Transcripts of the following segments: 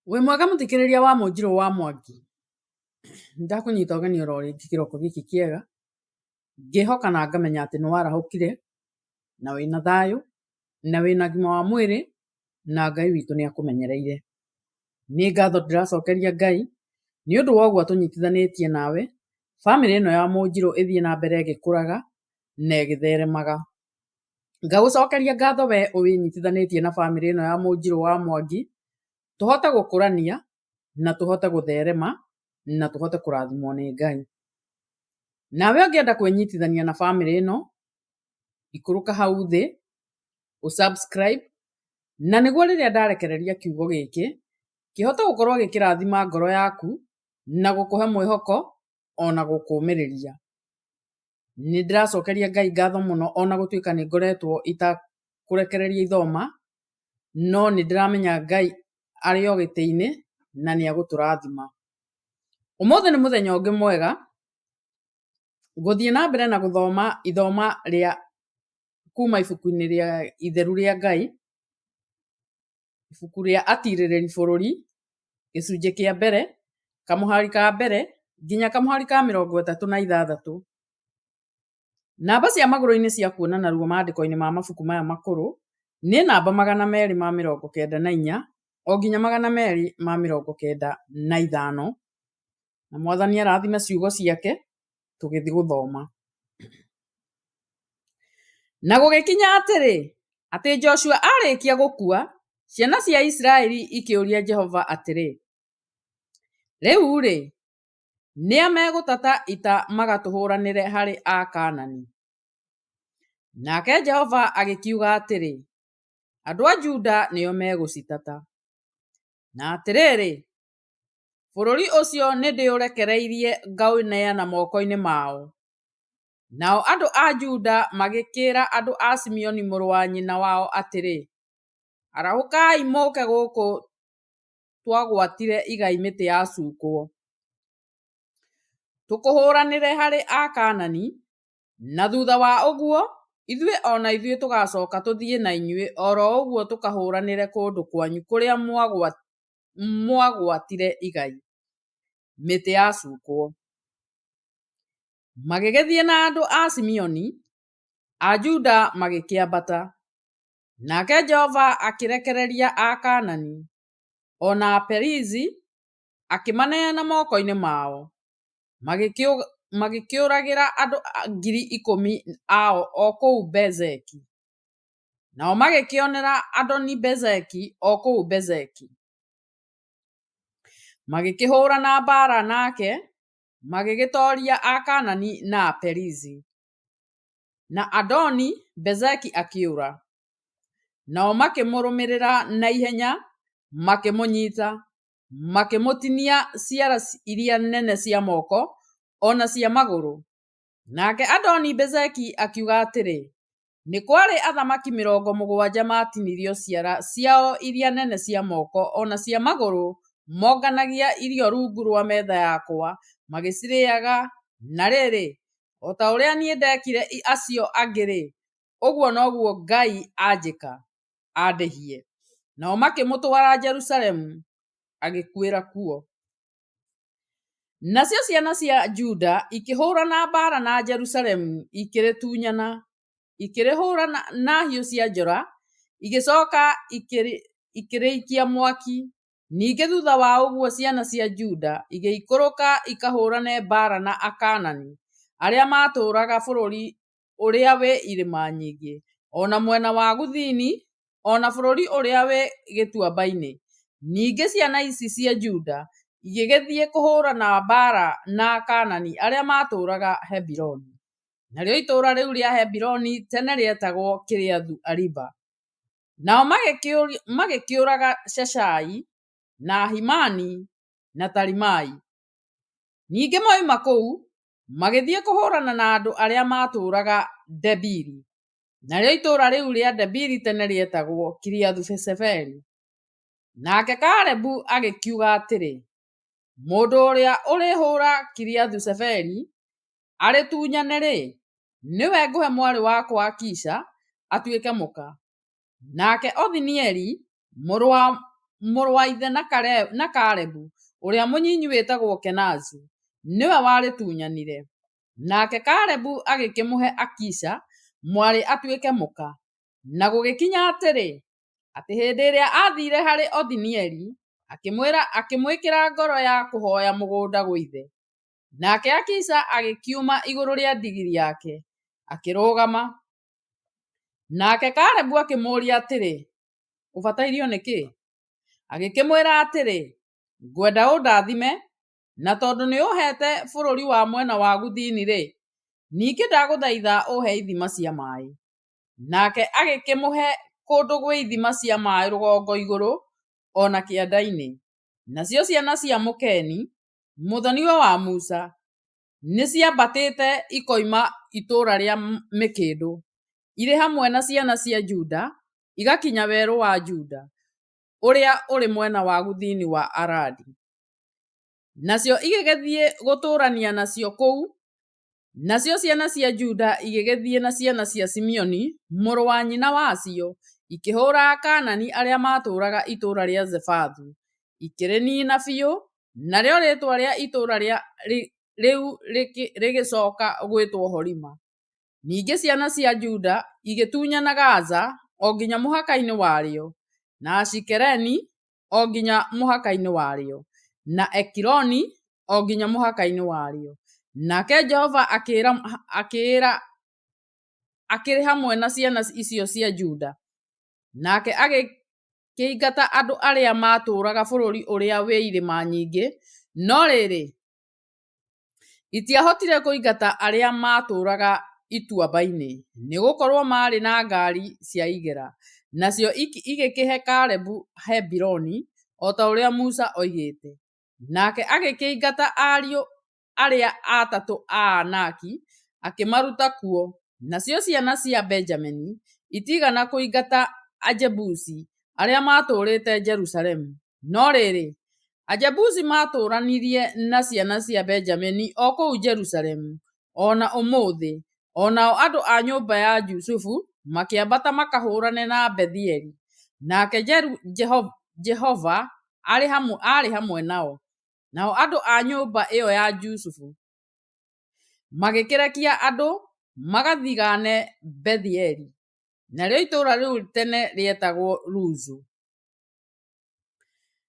Wĩ mwega mũthikĩrĩria wa Mũnjirũ wa Mwangi, nĩndakũnyita ũgeni oro rĩngĩ kĩroko gĩkĩ kĩega, ngĩhoka na ngamenya atĩ nĩ warahũkire na wĩna thayũ na wĩna ũgima wa mwĩrĩ na Ngai witũ nĩ akũmenyereire. Nĩ ngatho ndĩracokeria Ngai nĩ ũndũ wa ũguo atũnyitithanĩtie nawe, bamĩrĩ ĩno ya Mũnjirũ ĩthiĩ na mbere ĩgĩkũraga na ĩgĩtheremaga. Ngagũcokeria ngatho we wĩnyitithanĩtie na bamĩrĩ ĩno ya Mũnjirũ wa Mwangi, tũhote gũkũrania na tũhote gũtherema na tũhote kũrathimwo nĩ Ngai. Nawe ũngĩenda kwĩnyitithania na bamĩrĩ ĩno, ikũrũka hau thĩ, ũ subscribe, na nĩguo rĩrĩa ndarekereria kiugo gĩkĩ, kĩhote gũkorwo gĩkĩrathima ngoro yaku, na gũkũhe mwĩhoko, ona gũkũmĩrĩria. Nĩ ndĩracokeria Ngai ngatho mũno ona gũtuĩka nĩ ngoretwo itakũrekereria ithoma, no nĩ ndĩramenya Ngai arĩ o gĩtĩ-inĩ na nĩ egũtũrathima. Ũmũthĩ nĩ mũthenya ũngĩ mwega, ngũthiĩ na mbere na gũthoma ithoma rĩa kuma ibuku-inĩ rĩa itheru rĩa Ngai, ibuku rĩa atirĩrĩri bũrũri, gĩcunjĩ kĩa mbere, kamũhari ka mbere nginya kamũhari ka 36. Namba cia magũrũ-inĩ cia kuona narua maandĩko-inĩ ma mabuku maya makũrũ nĩ namba 294 o nginya 295. Na Mwathani arathime ciugo ciake tũgĩthiĩ gũthoma. Na gũgĩkinya atĩrĩ, atĩ Joshua aarĩkia gũkua, ciana cia Isiraeli ikĩũria Jehova atĩrĩ, Rĩu-rĩ, nĩa megũtata ita magatũhũranĩre harĩ Akaanani? Nake Jehova agĩkiuga atĩrĩ, Andũ a Juda nĩo megũcitata. Na atĩrĩrĩ, bũrũri ũcio nĩndĩũrekereirie ngaũneana moko-inĩ mao. Nao andũ a Juda magĩkĩĩra andũ a Simeoni mũrũ wa nyina wao atĩrĩ, Arahũkai mũũke gũkũ twagwatire igai mĩtĩ yacukwo, tũkũhũranĩre harĩ Akaanani, na thutha wa ũguo ithuĩ o na ithuĩ tũgacoka tũthiĩ na inyuĩ o ro ũguo tũkahũranĩre kũndũ kwanyu kũrĩa mwagwatire igai mĩtĩ yacukwo. Magĩgĩthiĩ na andũ a Simeoni, a Juda magĩkĩambata. Nake Jehova akĩrekereria Akaanani, o na Aperizi, akĩmaneana moko-inĩ mao, magĩkĩũragĩra andũ 10,000 ao o kũu Bezeki. Nao magĩkĩonera Adoni-Bezeki o kũu Bezeki. Magĩkĩhũũrana mbaara nake, magĩgĩtooria Akaanani na Aperizi. Na Adoni-Bezeki akĩũra, nao makĩmũrũmĩrĩra na ihenya, makĩmũnyita, makĩmũtinia ciara iria nene cia moko o na cia magũrũ. Nake Adoni-Bezeki akiuga atĩrĩ, Nĩ kwarĩ athamaki 70 maatinirio ciara ciao iria nene cia moko o na cia magũrũ monganagia irio rungu rwa metha yakwa magĩcirĩaga, na rĩrĩ, o ta ũrĩa niĩ ndekire acio angĩ-rĩ, ũguo noguo Ngai anjĩka, andĩhie. Nao makĩmũtwara Jerusalemu, agĩkuĩra kuo. Nacio ciana cia Juda ikĩhũũrana mbaara na Jerusalemu, ikĩrĩtunyana, ikĩrĩhũũra na hiũ cia njora, igĩcoka ikĩrĩikia mwaki. Ningĩ thutha wa ũguo ciana cia Juda igĩikũrũka ikahũũrane mbaara na Akaanani arĩa maatũũraga bũrũri ũrĩa wĩ irĩma nyingĩ, o na mwena wa gũthini, o na bũrũri ũrĩa wĩ gĩtuamba-inĩ. Ningĩ ciana ici cia Juda igĩgĩthiĩ kũhũrana mbaara na Akaanani arĩa maatũũraga Hebironi. Narĩo itũũra rĩu rĩa Hebironi tene rĩetagwo Kiriathu-ariba. Nao magĩkĩũraga Sheshai, na Ahimani, na Talimai. Ningĩ moima kũu, magĩthiĩ kũhũrana na andũ arĩa maatũũraga Debiri. Narĩo itũũra rĩu rĩa Debiri tene rĩetagwo Kiriathu-seferi. Nake Kalebu agĩkiuga atĩrĩ, Mũndũ ũrĩa ũrĩhũra Kiriathu-seferi arĩtunyane-rĩ, nĩwe ngũhe mwarĩ wakwa Akisa atuĩke mũka. Nake Othinieli, mũrũ wa mũrũ wa ithe na Kalebu ũrĩa mũnyinyi wĩtagwo Kenazu, nĩwe warĩtunyanire. Nake Kalebu agĩkĩmũhe Akisa mwarĩ atuĩke mũka. Na gũgĩkinya atĩrĩ, atĩ hĩndĩ ĩrĩa aathiire harĩ Othinieli, akĩmwĩkĩra ngoro ya kũhoya mũgũnda gwĩ ithe. Nake Akisa agĩkiuma igũrũ rĩa ndigiri yake, akĩrũgama. Nake Kalebu akĩmũũria atĩrĩ, Ũbatairio nĩ kĩ? Agĩkĩmwĩra atĩrĩ, Ngwenda ũndathime, na tondũ nĩũũheete bũrũri wa mwena wa gũthini-rĩ, ningĩ ndagũthaitha ũ'he ithima cia maĩ. Nake agĩkĩmũhe kũndũ gwĩ ithima cia maĩ rũgongo igũrũ o na kĩanda-inĩ. Nacio ciana cia Mũkeni, mũthoniwe wa Musa, nĩciambatĩte ikoima itũũra rĩa mĩkĩndũ, irĩ hamwe na ciana cia Juda, igakinya werũ wa Juda, ũrĩa ũrĩ mwena wa gũthini wa Aradi. Nacio igĩgĩthiĩ gũtũũrania nacio kũu, nacio ciana cia Juda igĩgĩthiĩ na ciana cia Simeoni mũrũ wa nyina wacio, ikĩhũra Akaanani arĩa maatũũraga itũũra rĩa Zefathu, ikĩrĩniina biũ, narĩo rĩĩtwa rĩa itũũra rĩu rĩgĩcoka gwĩtwo Horima. Ningĩ ciana cia Juda igĩtunyana Gaza o nginya mũhaka-inĩ warĩo, na Ashikeloni o nginya mũhaka-inĩ warĩo, na Ekironi o nginya mũhaka-inĩ warĩo. Nake Jehova akĩrĩ hamwe na ciana icio cia Juda, nake agĩkĩingata andũ arĩa maatũũraga bũrũri ũrĩa wĩ irĩma nyingĩ, no rĩrĩ, itiahotire kũingata arĩa maatũũraga ituamba-inĩ, nĩ gũkorũo maarĩ na ngaari cia igera. Nacio igĩkĩhe Kalebu Hebironi, o ta ũrĩa Musa oigĩte. Nake agĩkĩingata ariũ arĩa atatũ a Anaki, akĩmaruta kuo. Nacio ciana cia Benjamini itiigana kũingata Ajebusi arĩa maatũũrĩte Jerusalemu, no rĩrĩ, Ajebusi maatũũranirie na ciana cia Benjamini o kũu Jerusalemu, o na ũmũthĩ. O nao andũ a nyũmba ya Jusufu makĩambata makahũũrane na Bethieli, nake Jehova aarĩ hamwe nao. Nao andũ a nyũmba ĩyo ya Jusufu magĩkĩrekia andũ magathigaane Bethieli, narĩo itũũra rĩu tene rĩetagwo Luzu.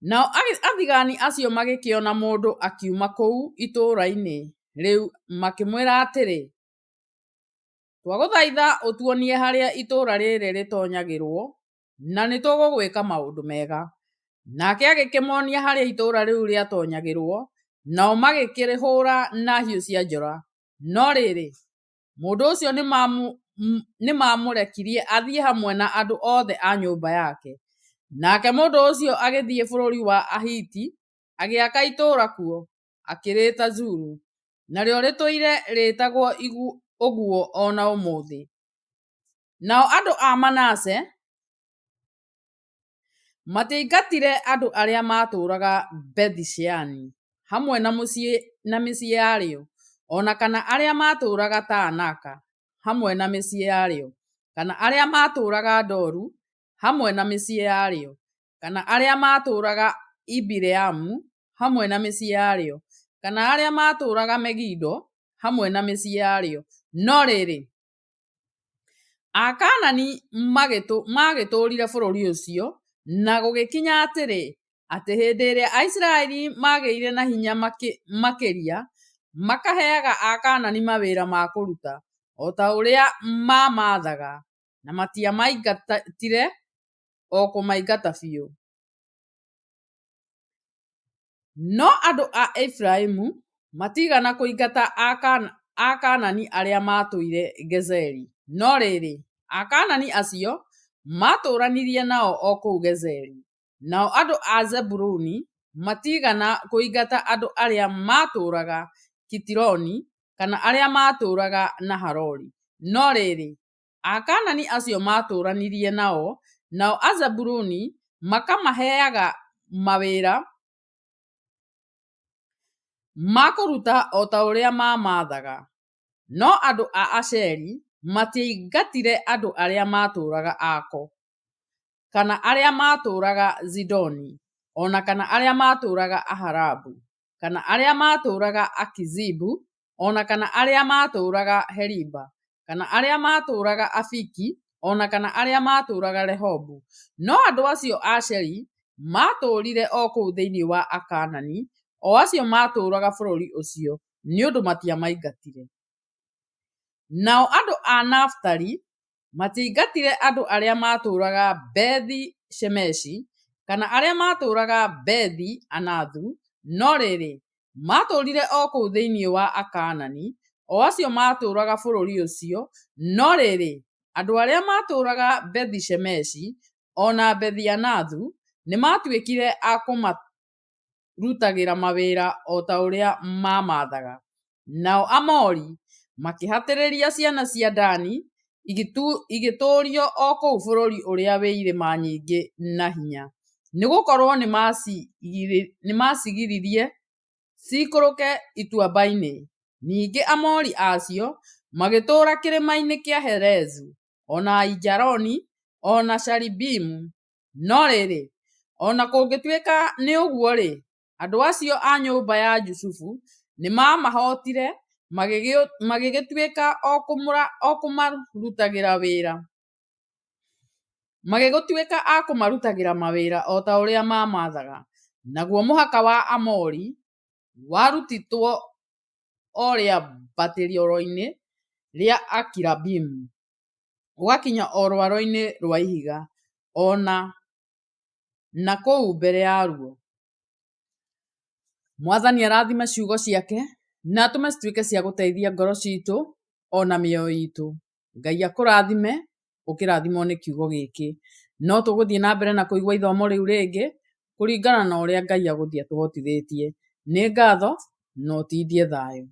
Nao athigaani acio magĩkĩona mũndũ akiuma kũu itũũra-inĩ rĩu makĩmwĩra atĩrĩ, Twagũthaitha ũtuonie harĩa itũũra rĩrĩ rĩtoonyagĩrwo, na nĩtũgũgwĩka maũndũ mega. Nake agĩkĩmonia harĩa itũũra rĩu rĩatoonyagĩrwo, nao magĩkĩrĩhũũra na hiũ cia njora. No rĩrĩ, mũndũ ũcio nĩmamũrekirie athiĩ hamwe na andũ othe a nyũmba yake. Nake mũndũ ũcio agĩthiĩ bũrũri wa Ahiti, agĩaka itũũra kuo, akĩrĩĩta Zuru, narĩo rĩtũire rĩĩtagwo ũguo o na ũmũthĩ. Nao andũ a Manase matiaingatire andũ arĩa maatũũraga Bethi-Sheani hamwe na mĩciĩ yarĩo, o na kana arĩa maatũũraga Taanaka hamwe na mĩciĩ yarĩo, kana arĩa maatũũraga Doru hamwe na mĩciĩ yarĩo, kana arĩa maatũũraga Ibileamu hamwe na mĩciĩ yarĩo, kana arĩa maatũũraga Megido hamwe na mĩciĩ yarĩo. No rĩrĩ, Akaanani maagĩtũũrire bũrũri ũcio, na gũgĩkinya atĩrĩ, atĩ hĩndĩ ĩrĩa Aisiraeli maagĩire na hinya makĩria, makaheaga Akaanani mawĩra ma kũruta, o ta ũrĩa maamaathaga, na matiamaingatire o kũmaingata biũ. No andũ a Efiraimu matiigana kũingata Akaanani arĩa maatũire Gezeri, no rĩrĩ, Akaanani acio maatũũranirie nao o kũu Gezeri. Nao andũ a Zebuluni matiigana kũingata andũ arĩa maatũũraga Kitironi kana arĩa maatũũraga Nahaloli, no rĩrĩ, Akaanani acio maatũũranirie nao, nao Azebuluni makamaheaga mawĩra ma kũruta o ta ũrĩa maamaathaga. No andũ a Asheri matiaingatire andũ arĩa maatũũraga Ako. kana arĩa maatũũraga Zidoni, o na kana arĩa maatũũraga Ahalabu, kana arĩa maatũũraga Akizibu, o na kana arĩa maatũũraga Heliba, kana arĩa maatũũraga Afiki, o na kana arĩa maatũũraga Rehobu. No andũ acio a Asheri maatũũrire o kũu thĩinĩ wa Akaanani, o acio maatũũraga bũrũri ũcio, nĩ ũndũ matiamaingatire. Nao andũ a Nafitali matiaingatire andũ arĩa maatũũraga Bethi-Shemeshi, kana arĩa maatũũraga Bethi-Anathu, no rĩrĩ, maatũũrire o kũu thĩinĩ wa Akaanani, o acio maatũũraga bũrũri ũcio, no rĩrĩ, andũ arĩa maatũũraga Bethi-Shemeshi o na Bethi-Anathu nĩmatuĩkire a kũmarutagĩra mawĩra o ta ũrĩa maamaathaga. Nao Aamori makĩhatĩrĩria ciana cia Dani igĩtũũrio o kũu bũrũri ũrĩa wĩ irĩma nyingĩ na hinya, nĩ gũkorũo nĩmaacigiririe ciikũrũke ituamba-inĩ. Ningĩ Aamori acio magĩtũũra kĩrĩma-inĩ kĩa Herezu, o na Aijaloni, o na Shaalibimu. No rĩrĩ, o na kũngĩtuĩka nĩ ũguo-rĩ, andũ acio a nyũmba ya Jusufu nĩmaamahootire, magĩgĩtuĩka a kũmarutagĩra mawĩra o ta ũrĩa maamaathaga. Naguo mũhaka wa Aamori warutĩtwo o rĩambatĩro-inĩ rĩa Akirabimu, ũgakinya o rwaro-inĩ rwa ihiga, o na na kũu mbere yaruo. Mwathani arathime ciugo ciake na atũme cituĩke cia gũteithia ngoro citũ ona mĩoyo itũ. Ngai akũrathime ũkĩrathimwo nĩ kiugo gĩkĩ. No tũgũthiĩ na mbere na kũigua ithomo rĩu rĩngĩ kũringana na ũrĩa Ngai agũthiĩ atũhotithĩtie. Nĩ ngatho na ũtindie thayũ.